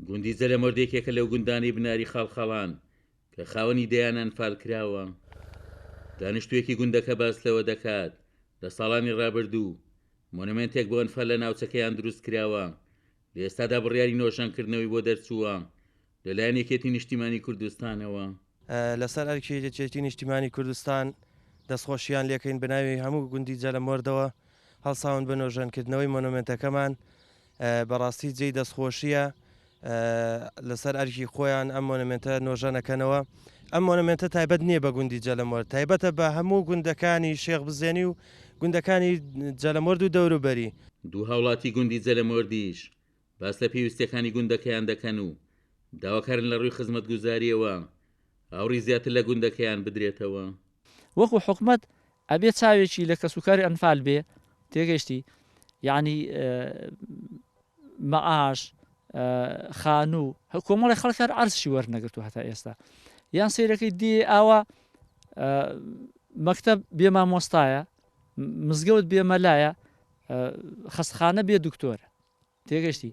گوندی جەلەمۆرد یەکێکە لەو گوندانەی بناری خاڵخاڵان کە خاوەنی دەیان ئەنفالکراوە. دانیشتوویەکی گوندەکە باس لەوە دەکات، لە ساڵانی ڕابردوو مۆنۆمێنتێک بۆ ئەنفال لە ناوچەکەیان دروست کراوە، لە ئێستادا بڕیاری نۆژەنکردنەوەی بۆ دەرچووە لەلایەن یەکێتی نیشتیمانی کوردستانەوە. لەسەر ئەرکی یەکێتی نیشتیمانی کوردستان دەستخۆشیان لێکەین بەناوی هەموو گوندی جەلەمۆردەوە هەڵساون بە نۆژەنکردنەوەی مۆنۆمێنتەکەمان بەڕاستی جێی دەستخۆشیە لەسەر ئەرکی خۆیان ئەم مۆنۆمێنتە نۆژەنەکەنەوە ئەم مۆنۆمێنتە تایبەت نییە بە گوندی جەلەمۆرد تایبەتە بە هەموو گوندەکانی شێخ بزێنی و گوندەکانی جەلەمۆرد و دەوروبەری. دوو هاوڵاتی گوندی جەلەمۆردیش باس لە پێویستیەکانی گوندەکەیان دەکەن و داواکارن لە ڕووی خزمەتگوزاریەوە ئاوڕی زیاتر لە گوندەکەیان بدرێتەوە. وەکو حکومەت ئەبێ چاوێکی لە کەسوکاری ئەنفال بێ تێگەیشتی یەعنی مەعاش خانوو کۆمەڵی خەڵک هەر عەرزشی وەرنەگرتووە هەتا ئێستا یان سەیرەکەی دێ ئاوا مەکتەب بێ مامۆستایە مزگەوت بێ مەلایە خەستخانە بێ دکتۆرە تێگەشتی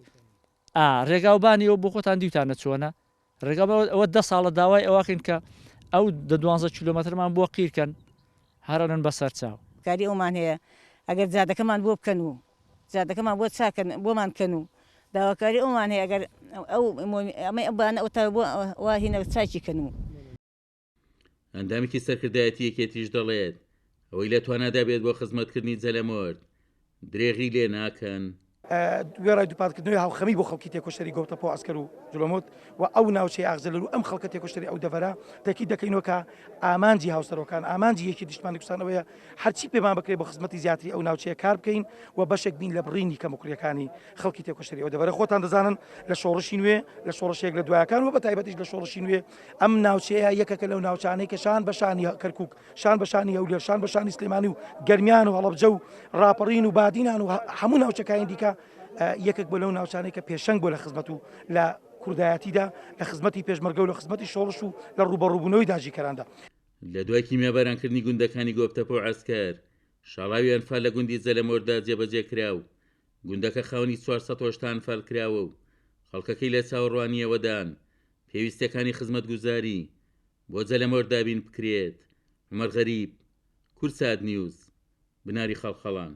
ئا ڕێگاوبانی ئەو بۆ خۆتان دیوتانە چۆنە ڕێگا ئەوە دە ساڵە داوای ئەوەکەین کە ئەو دە دوانزە کیلۆمەترمان بۆ قیرکەن هەرەنن بەسەر چاو. کاری ئەومان هەیە ئەگەر جادەکەمان بۆ بکەن و جادەکەمان بۆ چاکەن بۆمان بکەن و داواکاری ئەومان هەیە ئەگەر ئەو ئەمەی ئەو بانە ئەو تا بۆ وا هینە چاکی کەن و. ئەندامێکی سەرکردایەتی یەکێتیش دەڵێت، ئەوەی لە توانادا بێت بۆ خزمەتکردنی جەلەمۆرد درێغی لێ ناکەن. وێڕای دووپاتکردنەوەی هاوخەمی بۆ خەڵکی تێکۆشەری گۆپتەپە و عەسکەر و جلۆمۆت و ئەو ناوچەی ئاغجەلەر و ئەم خەڵکە تێکۆشەری ئەو دەڤەرە تەکید دەکەینەوە کە ئامانجی هاوسەرۆکان ئامانجی یەکێتی نیشتمانی کوردستان ئەوەیە هەرچی پێمان بکرێت بۆ خزمەتی زیاتری ئەو ناوچەیە کار بکەین و بەشێک بین لە بڕینی کەموکوڕیەکانی خەڵکی تێکۆشەری ئەو دەڤەرە خۆتان دەزانن لە شۆڕشی نوێ لە شۆڕشێک لە دوایەکان و بە تایبەتیش لە شۆڕشی نوێ ئەم ناوچەیە یەکێکە لەو ناوچانەی کە شان بە شانی کەرکک شان بە شانی هەولێر شان بە شانی سلێمانی و گەرمیان و هەڵەبجە و ڕاپەڕین و بادینان و هەموو ناوچەکانی دیکە یەکێک بۆ لەو ناوچانەی کە پێشەنگ بۆ لە خزمەت و لە کوردایەتیدا لە خزمەتی پێشمەرگە و لە خزمەتی شۆڕش و لە ڕووبەڕووبوونەوەی داگیرکەراندا. لە دوای کیمیابارانکردنی گوندەکانی گۆپتەپە و عەسکەر، شاڵاوی ئەنفال لە گوندی جەلەمۆردا جێبەجێ کرا و گوندەکە خاوەنی 480 ئەنفالکراوە و خەڵکەکەی لە چاوەڕوانییەوەدان پێویستییەکانی خزمەتگوزاری بۆ جەلەمۆر دابین بکرێت، عومەر غەریب، کوردسات نیوز، بناری خەڵخەڵان.